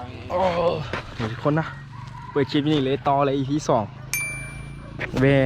ໂອ້ ນີ້ທຸກຄົນນະ ເປີດຄລິບນີ້ເລີຍ ຕໍ່ເລີຍ ອີພີສອງ ແວ່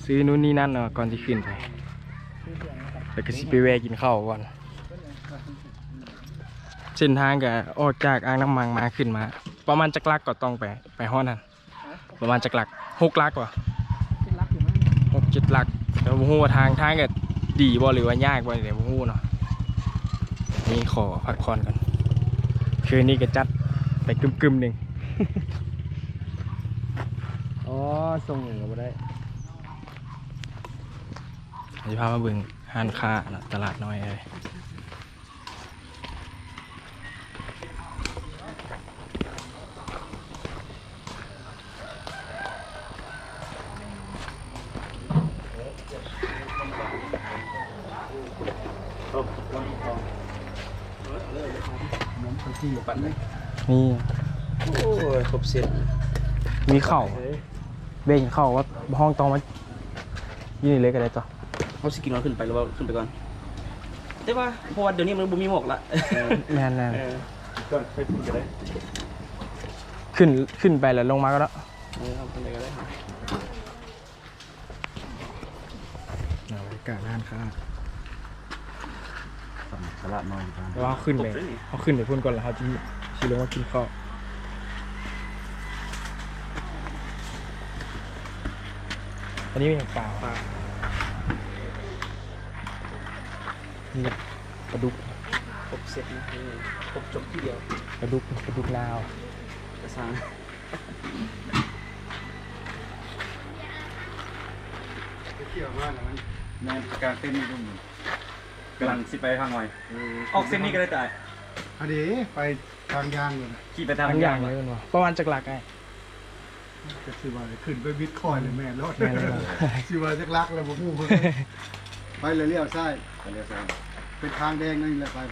ຊື້ນູ້ນນີ້ນັ້ນເນາະ ກ່ອນຊິຂຶ້ນໄປ ແລ້ວກໍຊິໄປແວ່ກິນເຂົ້າກ່ອນ. ເສັ້ນທາງກໍອອກຈາກອ່າງນ້ຳມັງມາ ຂຶ້ນມາປະມານຈັກຫຼັກກໍຕ້ອງໄປ ໄປຮອດຫັ້ນ? ປະມານຈັກຫຼັກ? ຫົກຫຼັກບໍ່? ເຈັດຫຼັກຢູ່ມັ້ງ ຫົກເຈັດຫຼັກ ແຕ່ບໍ່ຮູ້ວ່າທາງ ທາງກໍດີບໍ່ ຫຼືວ່າຍາກບໍ່ນີ້ ບໍ່ຮູ້ເນາະ. ນີ້ຂໍພັກຜ່ອນກ່ອນ ຄືນນີ້ກໍຈັດໄປກຶ່ມໆໜຶ່ງ. ອໍ ສົ່ງຫຍັງກໍບໍ່ໄດ້. ຊິພາມາເບິ່ງຮ້ານຄ້າເນາະ ຕະຫຼາດນ້ອຍເອີຍ. ນີ້ ໂອ້ຍ ຄົບເຊັດ ມີເຂົ້າ ເອີຍ ເບິ່ງເຂົ້າວ່າ ຫ້ອງຕ້ອງມາ ຢູ່ນີ້ເລີຍກໍໄດ້ຕົວະ. ເຮົາຊິກິນກ່ອນຂຶ້ນໄປ ຫຼືວ່າຂຶ້ນໄປກ່ອນ? ແຕ່ວ່າ ເພາະວ່າດຽວນີ້ມັນບໍ່ມີໝອກລະ. ແມ່ນໆ ເອີ ກິນກ່ອນ ໄປຂຶ້ນກໍໄດ້ ຂຶ້ນ ຂຶ້ນໄປແລ້ວລົງມາກໍເນາະ. ເອີ ເອົາໄປເລີຍກໍໄດ້. ອ່າ ບັນຍາກາດຮ້ານຄ້າ ຕະຫຼາດນ້ອຍ ແຕ່ວ່າເຮົາຂຶ້ນໄປ ເຮົາຂຶ້ນໄປພຸ້ນກ່ອນ ແລ້ວເຮົາຊິ ຊິລົງມາກິນເຂົ້າ. ອັນນີ້ແມ່ນຫຍັງ? ປາ ປາ ນີ້ປາດຸກ ຄົບເຊັດນະ ນີ້ຄົບຈົບທີດຽວ ປາດຸກ ປາດຸກລາວ ກະສັງ. ໄປທ່ຽວມາແລ້ວມັນ ແມ່ນ ກາງເຕັນຢູ່ ກຳລັງຊິໄປຫາຫອຍ. ເອີ ອອກເສັ້ນນີ້ກໍໄດ້ຕາຍ ອັນນີ້ໄປທາງຍ່າງເລີຍນະ ຂີ່ໄປທາງ ທາງຍ່າງເລີຍແມ່ນບໍ່? ປະມານຈັກຫຼັກອ້າຍ? ກໍຊິວ່າຂຶ້ນໄປບິດຄອຍເລີຍແມ່ນໂລດ ແມ່ນແລ້ວ ຊິວ່າຈັກຫຼັກແລ້ວບໍ່ຮູ້. ໄປແລ້ວລ້ຽວຊ້າຍ ໄປລ້ຽວຊ້າຍ ເປັນທາງແດງນັ້ນແຫຼະ ໄປ ໂ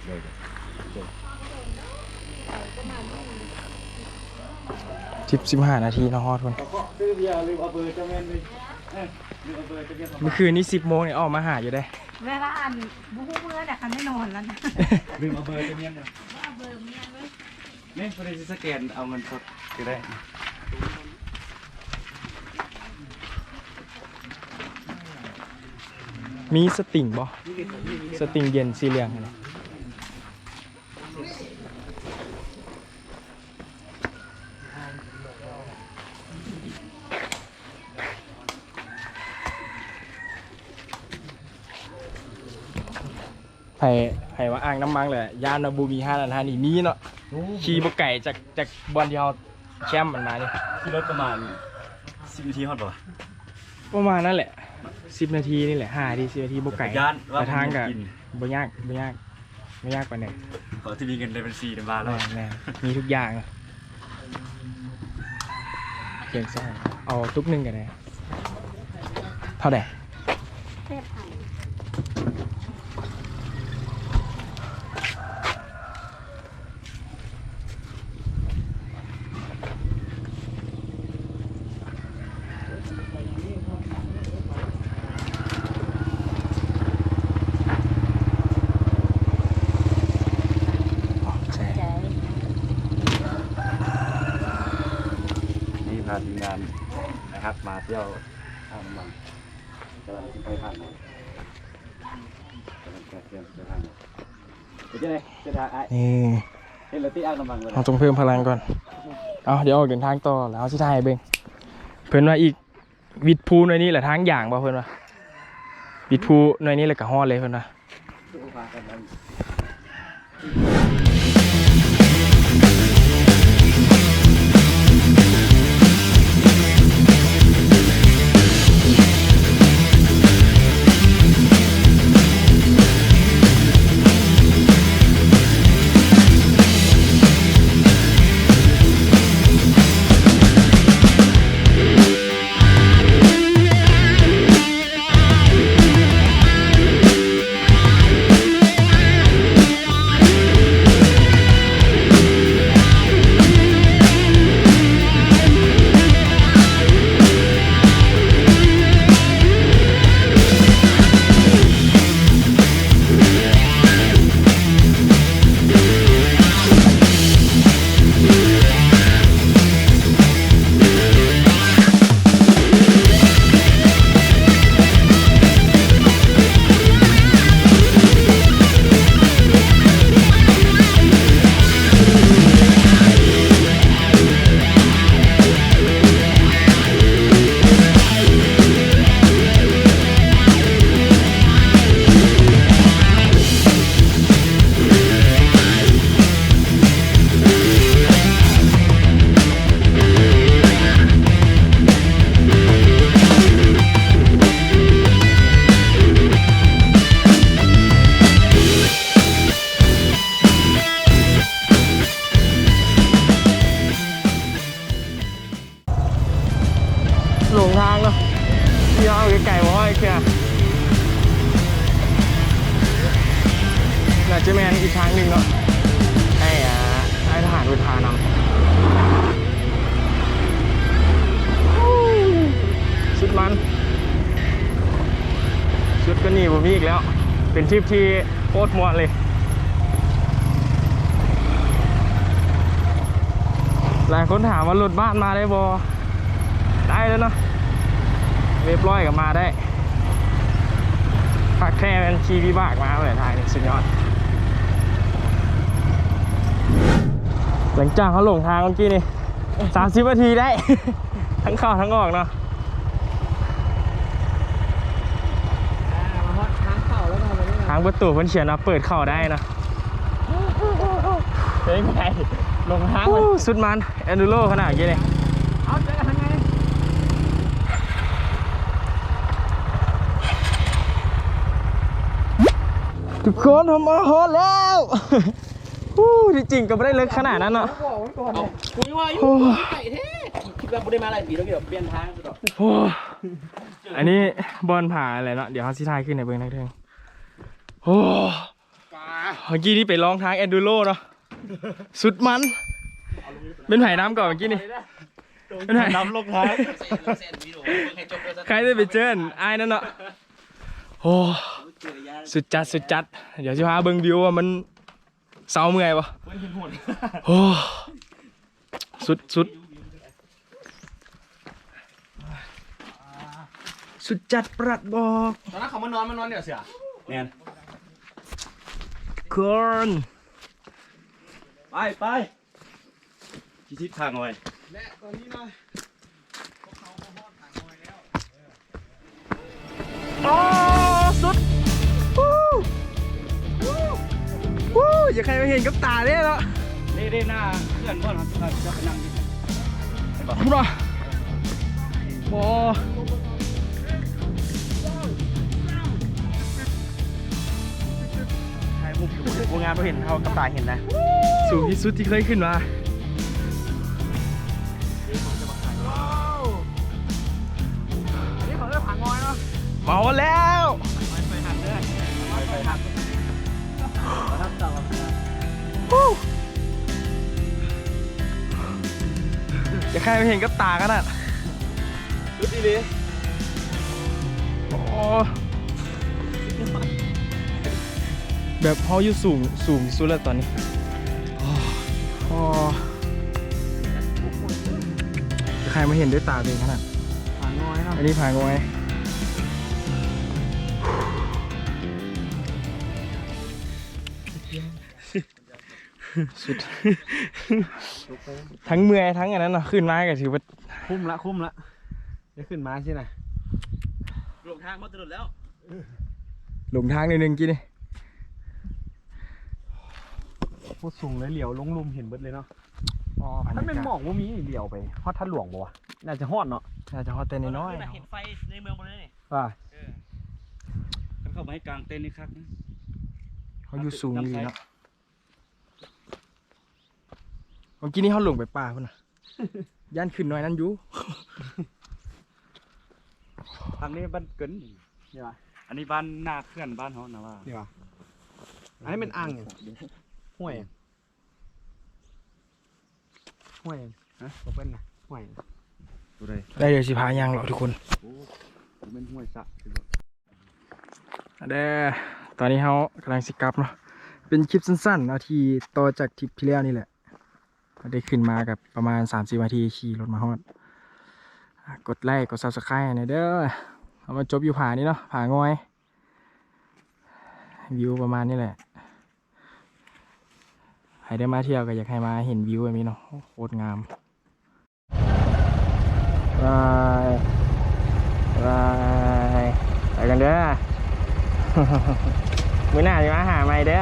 ດຍ ໂດຍ ສິບ ສິບຫ້ານາທີເນາະ ຮອດພຸ້ນ. ຊື້ເບຍ ລືມເອົາເບີເຈົ້າແມ່ນເລີຍ ເອີ ລືມເອົາເບີເຈົ້າແມ່ນ. ມື້ຄືນນີ້ ສິບໂມງນີ້ອອກມາຫາຢູ່ເດ້ ແມ່ນລະ ອັນ ບໍ່ຮູ້ເມືອແຫຼະ ຄັນໄດ້ນອນລະນະ ລືມເອົາເບີເຈົ້າແມ່ນເລີຍ ບໍ່ເອົາເບີເມຍເລີຍ. ນີ້ ຜູ້ໃດຊິສະແກນເອົາເງິນສົດກໍໄດ້. ມີສະຕິງບໍ່? ສະຕິງເຢັນສີເຫຼືອງຫັ້ນນະ. ໃຜ ໃຜວ່າອ່າງນ້ຳມັງແຫຼະ ຢ້ານວ່າບໍ່ມີຮ້ານນັ້ນຮ້ານນີ້ ມີເນາະ. ໂອ້ ຂີ່ບໍ່ໄກຈາກ ຈາກບ່ອນທີ່ເຮົາແຄມມັນມານີ້ ຂີ່ລົດປະມານສິບນາທີຮອດບໍ່ວະ? ປະມານນັ້ນແຫຼະ ສິບນາທີນີ້ແຫຼະ ຫ້ານາທີ ສິບນາທີ ບໍ່ໄກ. ຢ້ານວ່າ ແຕ່ທາງກໍບໍ່ຍາກ ບໍ່ຍາກ ບໍ່ຍາກປານໃດ. ເຂົາຊິມີເງິນໃນບັນຊີນຳວ່າແລ້ວ ແມ່ນໆ ມີທຸກຢ່າງ. ຄຽງຊ້າຍ ເອົາຕຸກໜຶ່ງກໍໄດ້. ເທົ່າໃດ? ເຈັດພັນ. ນີ້ພາທີມງານນະຄັບ ມາທ່ຽວອ່າງນ້ຳມັງ ກຳລັງຊິໄປທາງ ກຳລັງຈະເຕຣີຍມໄປທາງ. ເປັນຈັ່ງໃດເສັ້ນທາງອ້າຍ? ນີ້ ເຫັນແລ້ວຕິອ່າງນ້ຳມັງ. ເຮົາຕ້ອງເພີ່ມພະລັງກ່ອນ. ເອົາ ດຽວອອກເດີນທາງຕໍ່ ແລ້ວເຮົາຊິຖ່າຍໃຫ້ເບິ່ງ. ເພິ່ນວ່າອີກ ວິດພູໜ້ອຍນີ້ແຫຼະ ທາງຍ່າງບໍ່ ເພິ່ນວ່າ ວິດພູໜ້ອຍນີ້ແລ້ວກໍຮອດເລີຍ ເພິ່ນວ່າ. ນີ້ ທາງໜຶ່ງເນາະ ໃຫ້ ອ່າ ໃຫ້ທະຫານເພິ່ນພານຳ. ສຸດມັນ ສຸດກວ່ານີ້ບໍ່ມີອີກແລ້ວ. ເປັນທຣິບທີ່ໂຄດມ່ວນເລີຍ. ຫຼາຍຄົນຖາມວ່າລົດບ້ານມາໄດ້ບໍ່? ໄດ້ແລ້ວເນາະ ເວຟຮ້ອຍກໍມາໄດ້. ຄັກແທ້ແມ່ນຂີ່ວິບາກມາເລີຍ ທາງນີ້ສຸດຍອດ. ຫຼັງຈາກເຮົາຫຼົງທາງເມື່ອກີ້ນີ້ ສາມສິບນາທີໄດ້ ທັງເຂົ້າທັງອອກເນາະ. ອ່າ ມາຮອດທາງເຂົ້າແລ້ວເນາະ ບັດນີ້ເນາະ. ທາງປະຕູເພິ່ນຂຽນວ່າເປີດເຂົ້າໄດ້ເນາະ. ເປັນໄງ? ຫຼົງທາງ ໂອ້ ເລີຍ. ສຸດມັນ ເອັນດູໂຣຂະໜາດນີ້ເລີຍ. ເອົາ ເຈີກັນທາງໃນ. ທຸກຄົນ ເຮົາມາຮອດແລ້ວ. ໂອ້ ທີ່ຈິງກໍບໍ່ໄດ້ເລິກຂະໜາດນັ້ນເນາະ. ກູຍັງວ່າຢູ່ ໂອ້ ໄກແທ້ ຄິດວ່າບໍ່ໄດ້ມາຫຼາຍປີແລ້ວ ແບບປ່ຽນທາງ. ໂອ້ ອັນນີ້ບ່ອນຜາແຫຼະເນາະ ດຽວເຮົາຊິຖ່າຍຂຶ້ນໃຫ້ເບິ່ງທາງເທິງ. ໂອ້ ເມື່ອກີ້ນີ້ໄປລອງທາງເອັນດູໂຣເນາະ ສຸດມັນ. ເປັນໃຜນຳກ່ອນເມື່ອກີ້ນີ້? ເປັນໃຜນຳລົງທາງ? ໃຄໄດ້ໄປເຈີອ້າຍນັ້ນເນາະ. ໂອ້ ສຸດຈັດ ສຸດຈັດ. ດຽວຊິພາເບິ່ງວິວວ່າມັນ ເຊົາເມື່ອຍບໍ່? ໂອ້ ສຸດ ສຸດ ສຸດຈັດປະຫຼັດບອກ. ຕອນນັ້ນເຂົາມານອນ ມານອນແຖວເສືອ. ແມ່ນ ຄົນ ໄປ ໄປ ທີ່ທິດທາງເອົາໄວ້. ແລະຕອນນີ້ເນາະ ໂອ້ ສຸດ ຢາກໃຫ້ມາເຫັນກັບຕາເດ້ເນາະ. ນີ້ ນີ້ໜ້າເຮືອນບ່ອນເຮົາຈະໄປນັ່ງຢູ່ ເຫັນບໍ່? ພຸ້ນບໍ່? ບໍ່ ຖ່າຍຮູບຢູ່ ບໍ່ງາມ ບໍ່ເຫັນເທົ່າກັບຕາເຫັນນະ. ສູງທີ່ສຸດທີ່ເຄີຍຂຶ້ນມາ. ອັນນີ້ເຂົາເອີ້ນຜາງອຍເນາະ. ເມົາແລ້ວ ໄຟຫັກເດີ ໄຟຫັກ ຢາກໃຫ້ໄປເຫັນກັບຕາກັນນະ. ສຸດອີ່ຫຼີ. ໂອ້ ແບບເຮົາຢູ່ສູງ ສູງທີ່ສຸດແລ້ວຕອນນີ້. ໂອ້ ຢາກໃຫ້ມາເຫັນດ້ວຍຕາຕົວເອງຂະໜາດ. ຜາງອຍເນາະ ອັນນີ້ຜາງອຍ. ສຸດ ທັງເມື່ອຍທັງອັນນັ້ນເນາະ ຂຶ້ນມາກໍຖືວ່າຄຸ້ມລະ ຄຸ້ມລະ. ໄດ້ຂຶ້ນມາຊີ້ນະ ຫຼົງທາງມາແຕ່ດົນແລ້ວ ຫຼົງທາງໜ້ອຍໜຶ່ງກີ້ນີ້. ໂຄດສູງເລີຍ ຫຼຽວລົງລຸ່ມເຫັນເບິດເລີຍເນາະ. ອໍ ຄັນແມ່ນໝອກບໍ່ມີ ຫຼຽວໄປຮອດທາດຫຼວງບໍ່ວະ? ໜ້າຈະຮອດເນາະ ໜ້າຈະຮອດແຕ່ນ້ອຍໆ. ເຫັນໄຟໃນເມືອງບໍ່ເລີຍນີ້ ວ່າ ເອີ ຄັນເຂົ້າໄປໃຫ້ກາງເຕັນນີ້ຄັກນະ. ເຮົາຢູ່ສູງອີ່ຫຼີເນາະ. ເມື່ອກີ້ນີ້ເຮົາຫຼົງໄປປ່າພຸ້ນນະ ຢ້ານຂຶ້ນໜ້ອຍນັ້ນຢູ່. ທາງນີ້ບ້ານເກີນນີ້ຫວາ? ອັນນີ້ບ້ານໜ້າເຂື່ອນບ້ານເຮົານະວ່າ ນີ້ຫວາ? ອັນນີ້ແມ່ນອ່າງຫຍັງ? ຫ້ວຍຫຍັງ? ຫ້ວຍຫຍັງ? ຮະ? ບໍ່ເປັນນະ ຫ້ວຍຫຍັງ? ບໍ່ໄດ້ ໄດ້ ດຽວຊິພາຍ່າງເລາະທຸກຄົນ. ໂອ້ ບໍ່ແມ່ນຫ້ວຍສະ ເດີ ຕອນນີ້ເຮົາກຳລັງຊິກັບເນາະ. ເປັນຄລິບສັ້ນໆເນາະ ທີ່ຕໍ່ຈາກທຣິບທີ່ແລ້ວນີ້ແຫຼະ. ໄດ້ຂຶ້ນມາກັບປະມານສາມສິບນາທີ ຂີ່ລົດມາຮອດ. ກົດໄລ້ ກົດ Subscribe ໃຫ້ແດ່ເດີ. ເຮົາມາຈົບຢູ່ຜານີ້ເນາະ ຜາງອຍ. ວິວປະມານນີ້ແຫຼະ. ໃຜໄດ້ມາທ່ຽວກໍຢາກໃຫ້ມາເຫັນວິວແບບນີ້ເນາະ ໂຄດງາມ. ບາຍບາຍ ໄປກັນເດີ ມື້ໜ້າຊິມາຫາໃໝ່ເດີ.